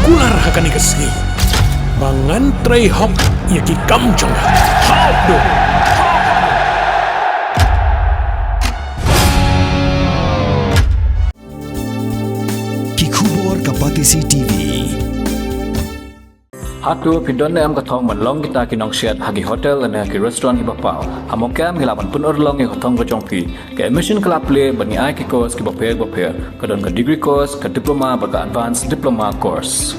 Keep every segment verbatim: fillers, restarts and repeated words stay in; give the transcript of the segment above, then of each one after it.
Kular ha kane ka sngi ba ngan trei hok ïa ki kam jong nga. Hok do. Ki khubor ka Batesi T V. Hato phi don ne em ka thong ban long kita ki nongsiat ha ki hotel ne ha ki restaurant kiba paw? Ha Mawkyrwat ngi lah ban pynurlong ïa ka thong ka jong phi. Ka admission ka la plie bad ngi ai ki course kiba pher ba pher. Ka don ka degree course, ka diploma bad ka advanced diploma course.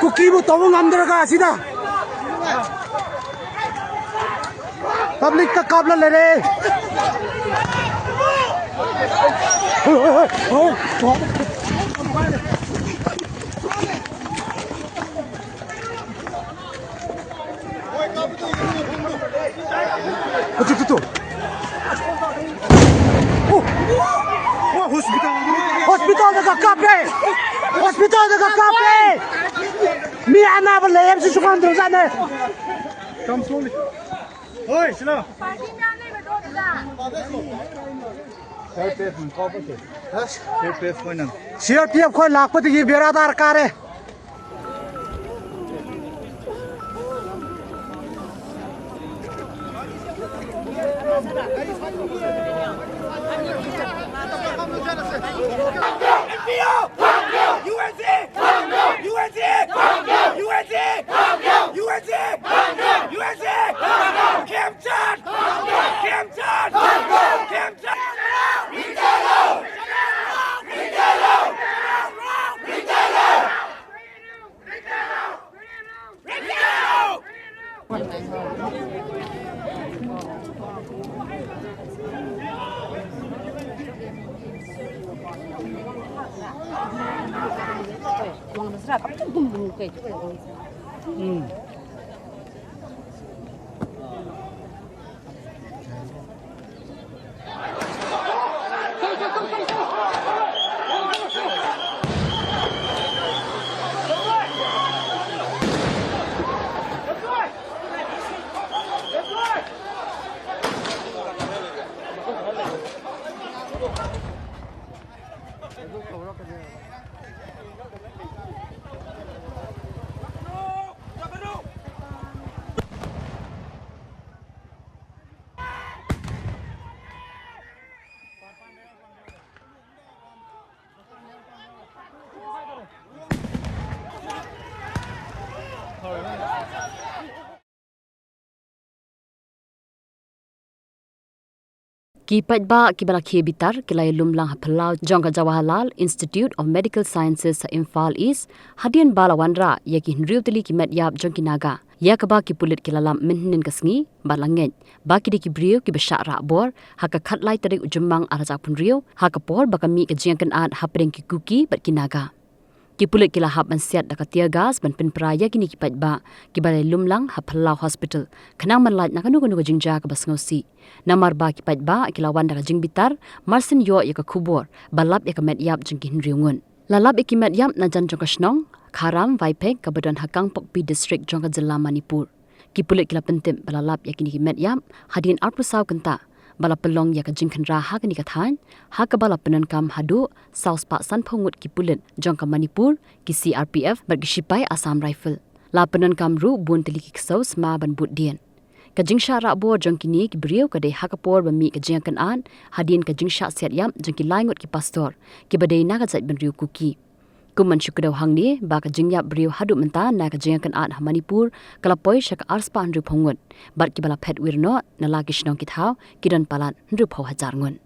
Kuki bu tong ngam der ka sida. Public ka kap la le re. Atu, tu, tu. Oh. Wah, hospital. Hospital da ka kap eh. Hospital da ka kap eh. Mi ana ba lem si sukan terus ana. Come slowly. Oi, sila. C R P F khoi lak pat ki biara dar kare. Ki paidbah kiba la khie bitar ki la ïalum lang ha phyllaw jong ka Jawaharlal Institute of Medical Sciences ha Imphal East, hadien ba la wanrah ïa ki hynriew tylli ki met ïap jong ki Naga, ïa kaba ki pulit ki la lap mynhynnin ka sngi bad la ngeit ba ki dei ki briew kiba shah rah bor ha ka khatlai tarik u Jymmang arhajar arphew hynriew, ha ka por ba ka mih ka jingïakynad hapdeng ki Kuki bad ki Naga. Ki pulit ki la hap ban siat da ka tear gas ban pynpra ïa kine ki paidbah kiba la ïalum lang ha phyllaw hospital, khnang ban lait na kano kano ka jingjia kaba sngewsih. Namar ba ki paidbah ki la wan da ka jingbitar, mar syn ïoh ïa ka khubor ba lap ïa ka met ïap jong ki hynriew ngut. La lap ïa ki met ïap na jan jong ka shnong Kharam Vaiphei kaba don ha Kangpokpi District jong ka jylla Manipur. Ki pulit ki la pyntip ba la lap ïa kine ki met ïap hadien arphew saw kynta ba la pynlong ïa ka jingkhynra ha kane ka thaiñ, ha kaba la pyndonkam haduh saw spah sanphew ngut ki pulit jong ka Manipur, ki C R P F bad ki shipai Assam Rifle. La pyndonkam ruh bun tylli ki ksew sma ban bud dien. Ka jingshah rah bor jong kine ki briew ka dei ha ka por ba mih ka jingïakynad hadien ka jingshah siat ïap jong ki lai ngut ki pastor kiba dei na ka jaitbynriew Kuki. Kum ban shu kdew hangne ba ka jingïap briew haduh mynta na ka jingïakynad ha Manipur ka la poi sha ka arspah hynriewphew ngut, bad kiba la phet wir noh na la ki shnong ki thaw ki don palat hynriewphew hajar ngut.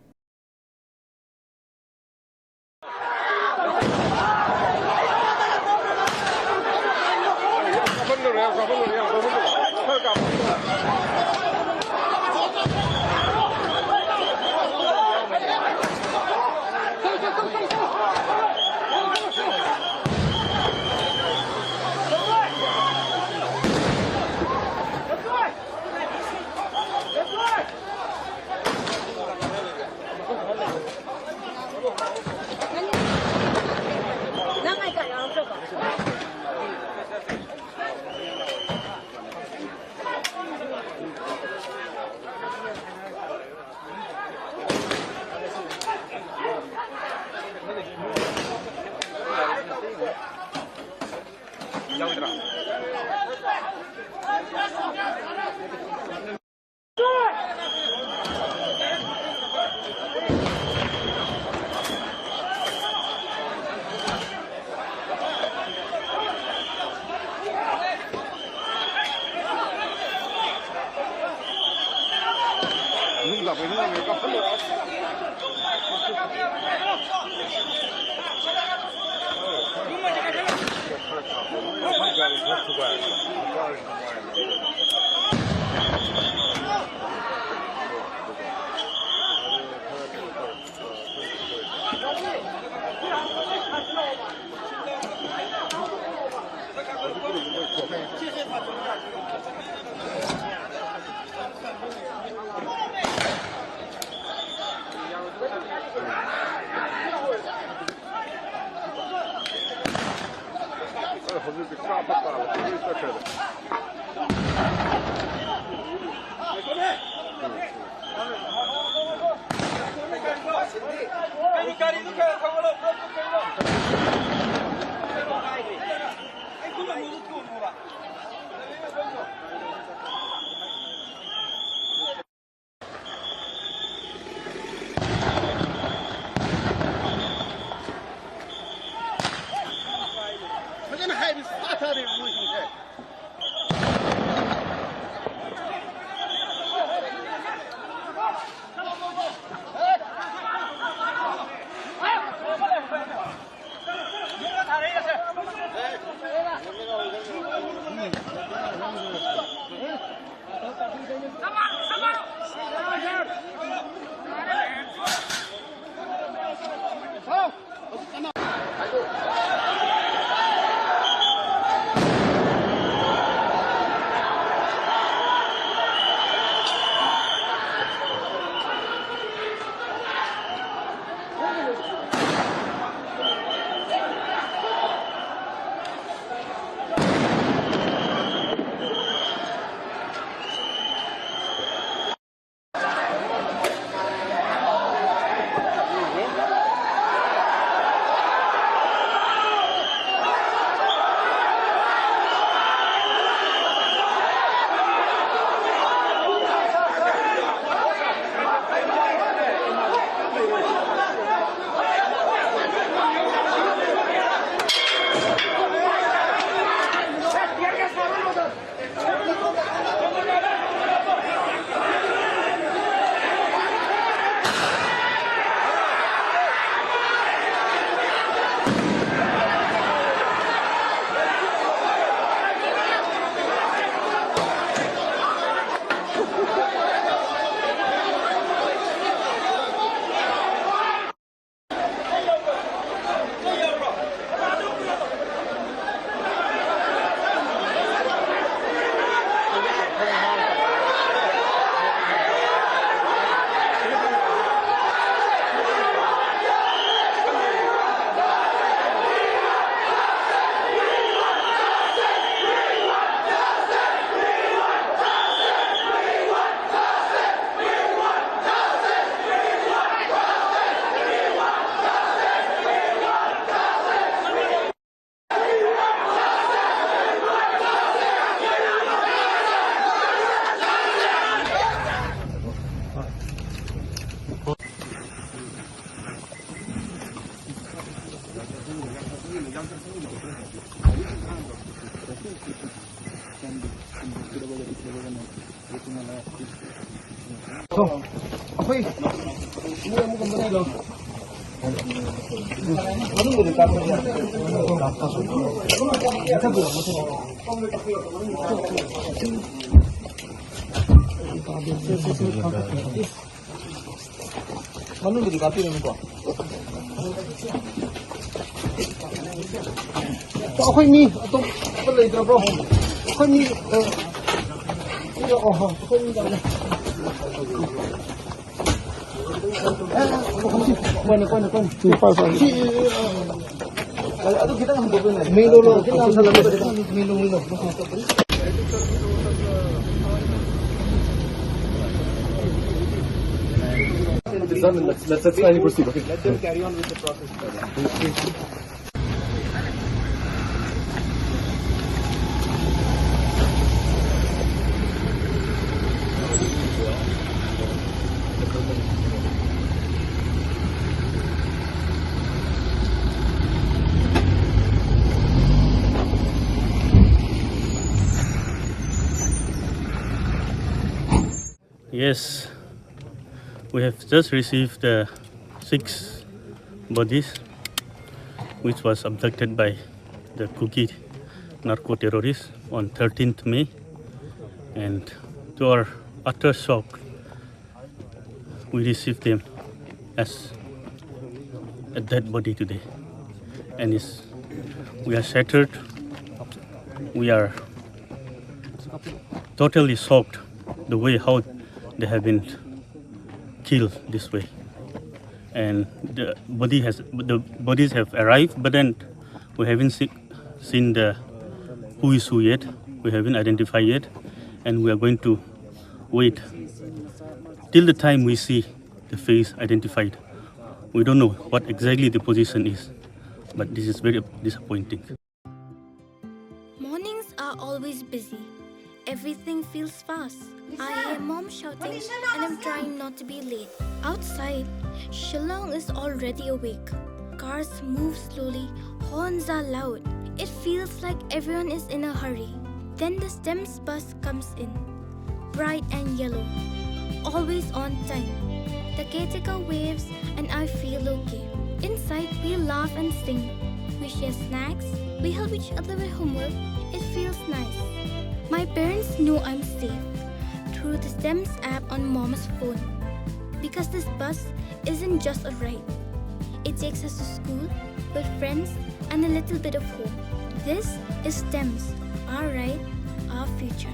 Manu jadi kati nang ko. To, akhoi mi, to, apa lagi, bro? Akhoi mi, eh, iya, oh, akhoi mi, eh, kone, kone, kone. Milo, milo, milo. Let's, let's, let's kindly proceed, okay? Let them carry on with the process. Yes, we have just received the six bodies which was abducted by the Kuki narco-terrorists on thirteenth May, and to our utter shock, we received them as a dead body today, and is we are shattered. We are totally shocked the way how they have been killed this way, and the body has the bodies have arrived, but then we haven't see, seen the who is who yet. We haven't identified yet, and we are going to wait till the time we see the face identified. We don't know what exactly the position is, but this is very disappointing. Mornings are always busy. Everything feels fast. I hear mom shouting and I'm trying not to be late. Outside, Shillong is already awake. Cars move slowly, horns are loud. It feels like everyone is in a hurry. Then the STEMS bus comes in. Bright and yellow. Always on time. The caretaker waves and I feel okay. Inside, we laugh and sing. We share snacks. We help each other with homework. It feels nice. My parents know I'm safe through the STEMS app on Mom's phone. Because this bus isn't just a ride, it takes us to school, with friends, and a little bit of home. This is STEMS, our ride, our future.